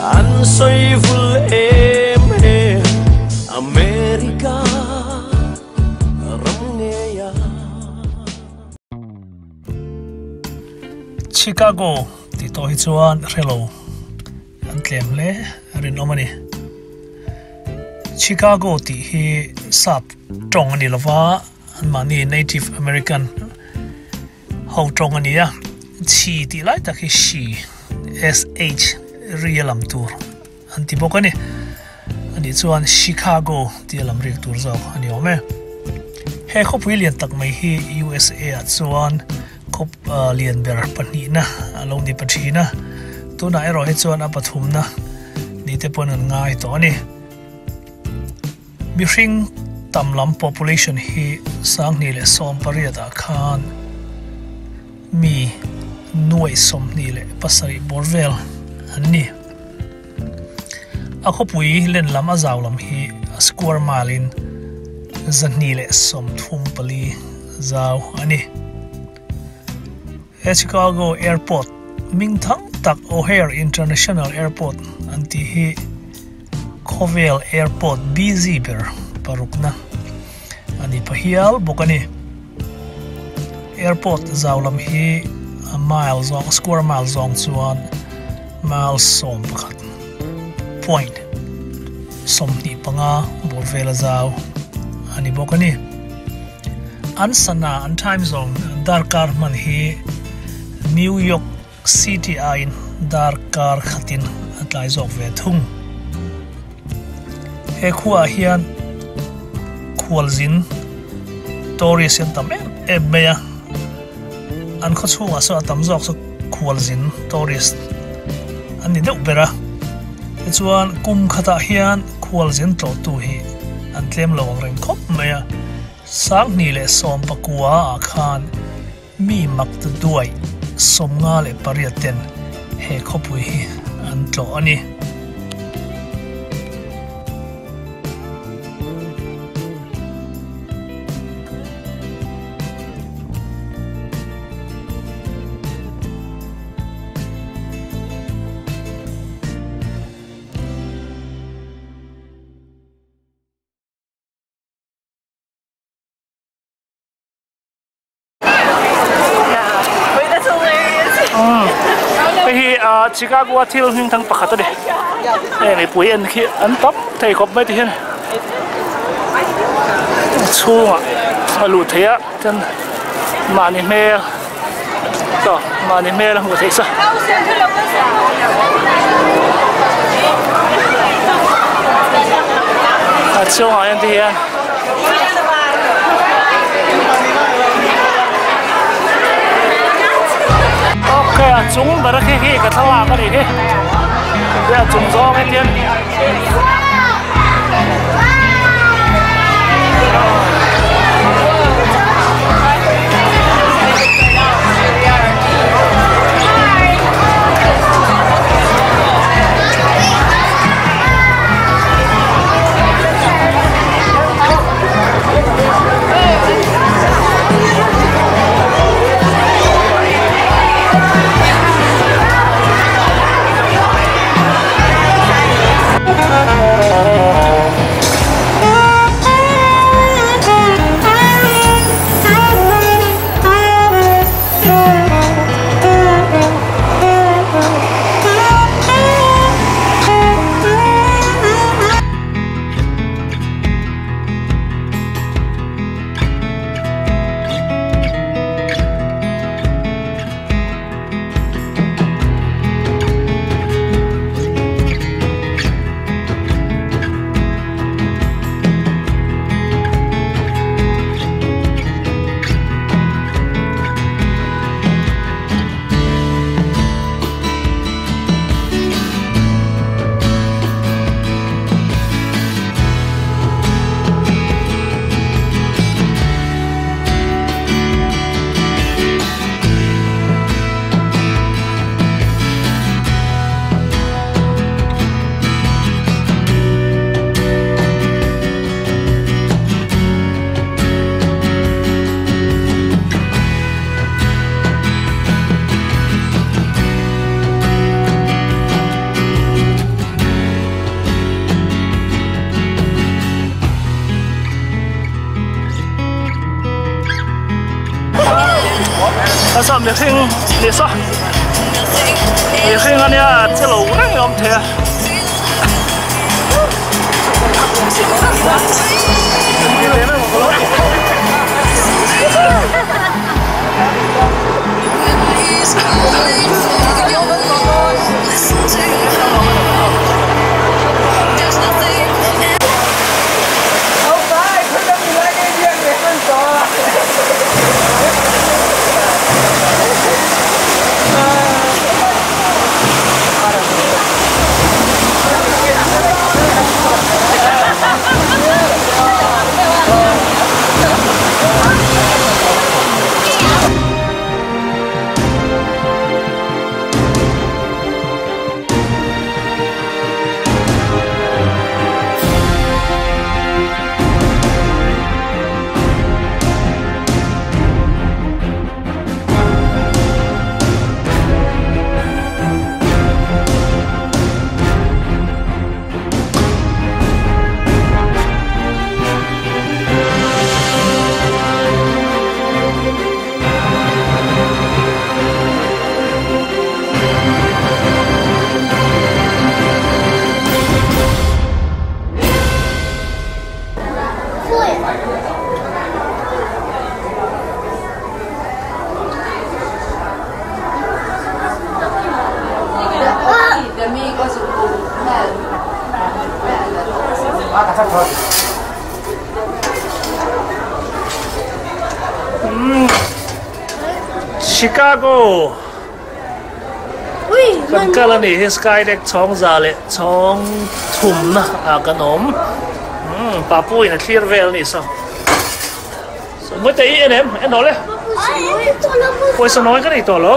An sawi vul em em America ram ngei a. Chicago tih tawh hi chuan hre lo an tlem hle a rinawm a ni. Chicago tih hi sap tawng a ni lova, anmahni Native American ho tawng a ni a, chhi tih lai tak hi shi, SH, ri a lam tur an ti bawk a ni. Ani chuan Chicago tih a lam rik tur zawk a ni awm e. He khawpui lian tak mai hi USA ah chuan khawp lian ber pahnihna a lo ni pa thin a, tunah erawh hi chuan a pathumna ni te pawhin an ngai tawh a ni. Mihring tam lam population hi 2018 ah khan mi 27 bawr vel an ni. A khawpui len lam a zau lam hi a square mile in 234 zau a ni. He Chicago Airport hming thang tak O'Hare International Airport an tih hi khawvel airport busy ber parukna a ni pha hial bawk a ni. Airport zau lam hi a mile zawng square mile zawng chuan mile 11 point 25 bawr vela zau a ni bawk a ni. An sana an time zone darkar hman hi New York City aiin darkar khatin a tlai zawk ve thung. He khuaah hian khualzin tourist an tam em em mai a, an khaw chhungah sawn a tam zawk chu khualzin tourist an ni deuh ber a. Tichuan kum khatah hian khualzin tlawhtu hi an tlem lo ang reng khawp mai a, 2019 ah khan mi mak ta duai 58 ten he khawpui hi an tlawh a ni. Hei hi Chicago a thil hming thang pakhat a ni. Hei mipui en khi an tam thei khawp mai ti hian chhungah a luh theih a chuan mahni hmel chaw mahni hmel a hmuh theih sa. A chhungah hian ti hian Ok a chung ber khi khi ka thlalak a nih hi a chung zawng hian hian Mihring ni saw mihring ania che lo reng a awm thei a. Chicago kan kal a nih hi skydeck chhawng za leh chhawng thumna ah kan awm papu in a thlir vel a nih saw saw mawi te i en em en awle pawisa nawi ka nei tawh lo.